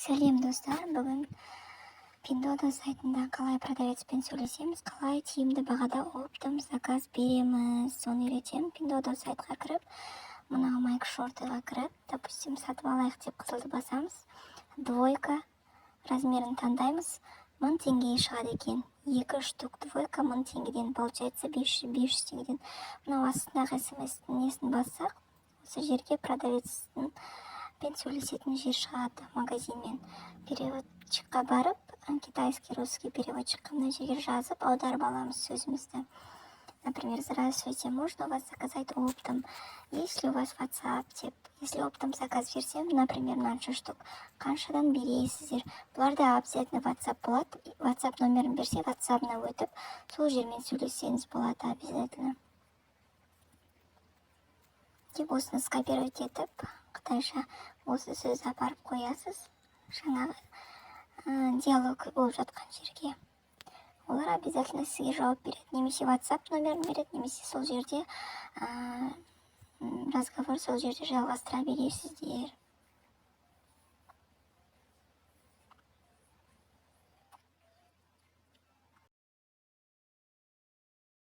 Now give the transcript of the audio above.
Сәлем, достар! Бүгін Пиндуодуо сайтында қалай продавецпен сөйлесеміз, қалай тиімді бағада оптом заказ береміз, соны үйретемін. Пиндуодуо сайтқа кіріп, мынау майка, шортыға кіріп, допустим, «Сатып алайық» деп қызылды басамыз. Двойка размерін таңдаймыз. 1000 теңгеге шығады екен екі штук двойка, 1000 теңгеден, получается 500 теңгеден. Мынау астындағы СМС несін бассақ, осы жерге продавецтің пен сөйлесетін жер шығады. Магазинмен переводчикқа барып, китайский, русский переводчикқа мына жерге жазып, аударып аламыз сөзімізді. Например: «Здравствуйте, можно у вас заказать оптом? Есть ли у вас WhatsApp?» деп. Если оптом заказ берсем, например, мынанша штук, қаншадан бересіздер? Бұларда обязательно WhatsApp болады. WhatsApp номерін берсе, WhatsApp'ына өтіп, сол жермен сөйлессеңіз болады обязательно. Деп осыны скопировать етіп, қытайша осы сөзді апарып қоясыз жаңағы диалог болып жатқан жерге. Олар обязательно сізге жауап береді, немесе WhatsApp номерін береді, немесе сол жерде разговор сол жерде жалғастыра бересіздер.